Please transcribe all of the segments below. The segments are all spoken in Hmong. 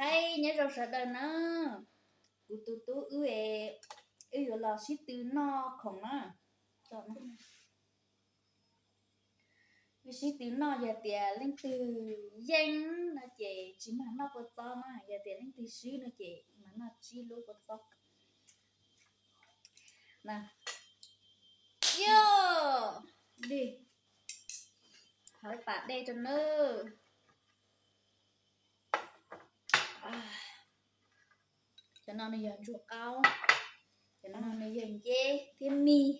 Nyob zoo sawv daws na, kuv tus tub wb, wb yuav los sib tw noj khoom na. Wb sib tw noj, yog tias leej twg yeej no ces tsis mag noj kua txob na, yog tias leej twg swb no ces mag noj tsib lub kua txob. Yog li, thov pas dej rau nawb. Cov no nws yog ntsuag qaub, cov no nws yog nceb thiab mis.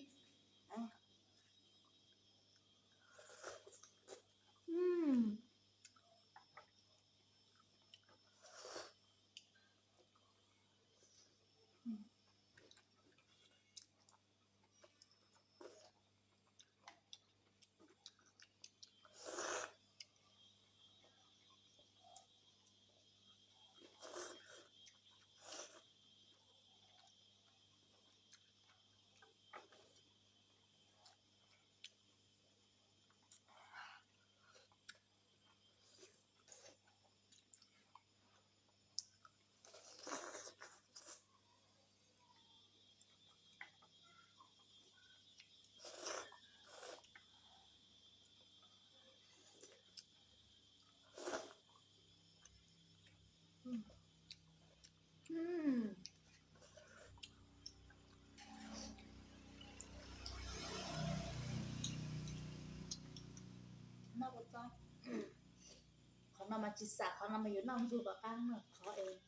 Noj kua txob, qhov no mas tsis xam, qhov no mas yuav noj ntxuag kom qab na, qhov es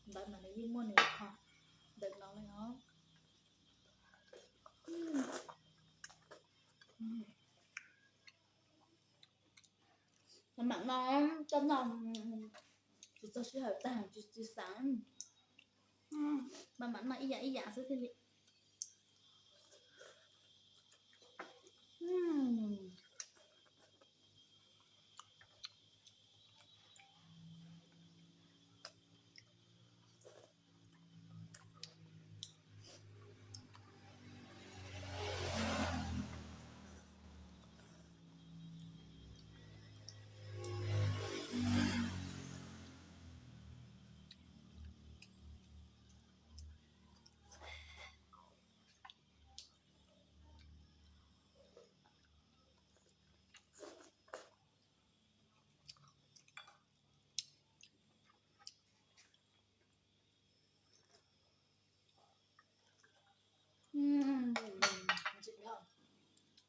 ntawd mas nws yeej muaj nws qhov ntawm no li os. Mam no coj noj, tsis txog sij hawm tag tsis xam, mam mam noj ib yam ib yam xwb thiaj li.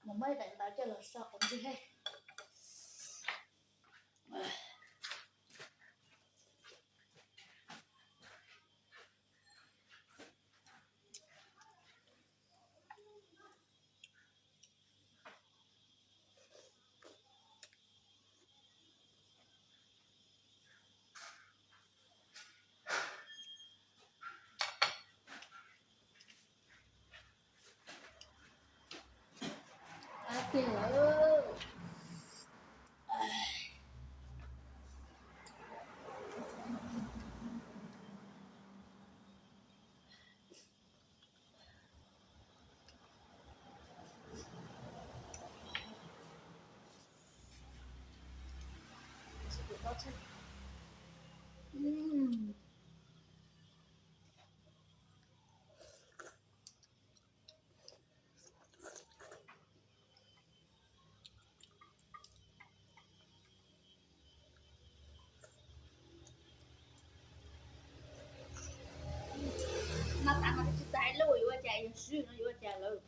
Mus muab daim ntawv coj los so qhov ntswg. Qab tiag lawm. Mas tas no tsis tas lub yuav ua cas, yog swb no yuav ua cas lawm.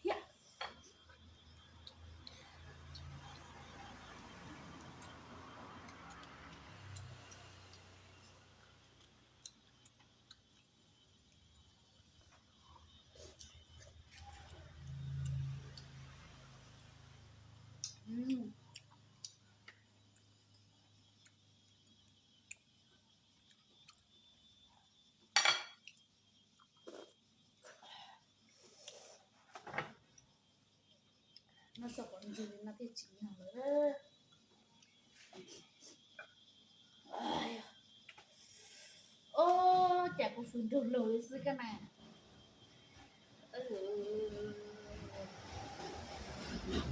thiab. Noj so kom ntsws no thiaj tsim nyog lawm. Ob, cas kuv fws nrug lug li xwb koj na.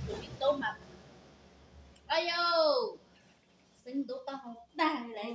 Tus me tub mas, ayob, xeeb ntub taub hau tag li.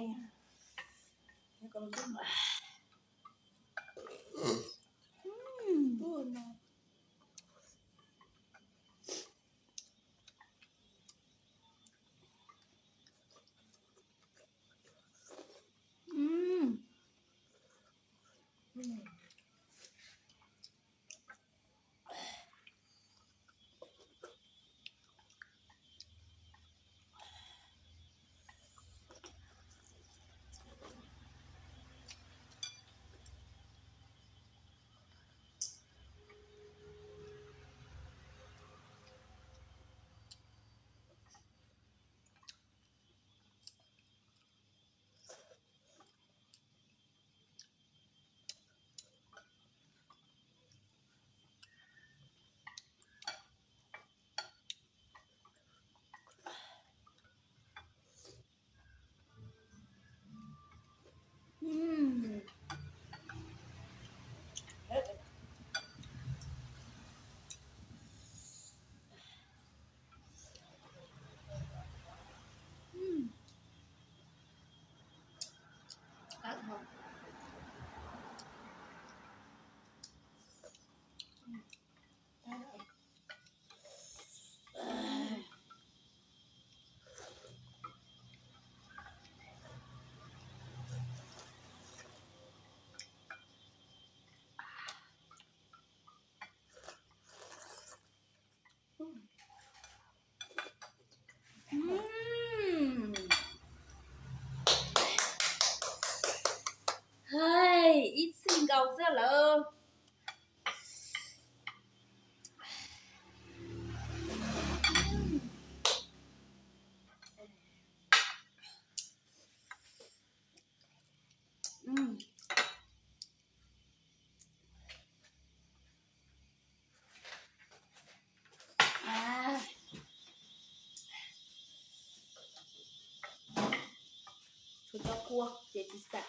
Ib txhij nkaus xwb lawm. Tshuav cov kua ces tsis xam.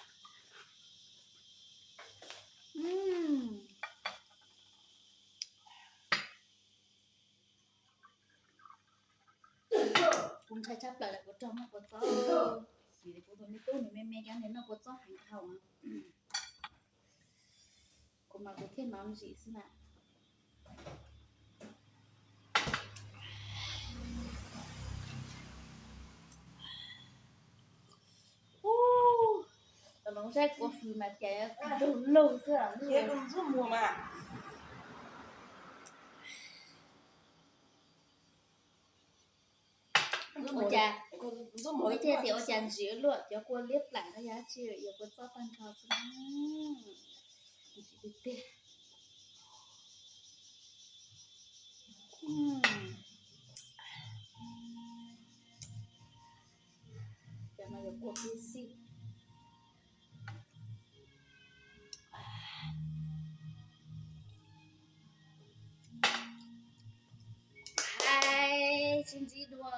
Kuv ntshai tshaj plaws lawm, kuv raug noj kua txob, vim kuv tus me tub nws me me cov nws noj kua txob heev dhau. Kuv mas kuv thiaj hnov ntsim xwb na. Ub, los saib kua fws mas cas nrug lug xwb. Ua cas, peb thiaj tias ua cas ntsim luaj, cov kua liab plam no yog dab tsi, yog kua txob tag nrho xwb. Ntsim tiag tiag. Cov no yog kua pib xij. Hais tsis ntsib dua.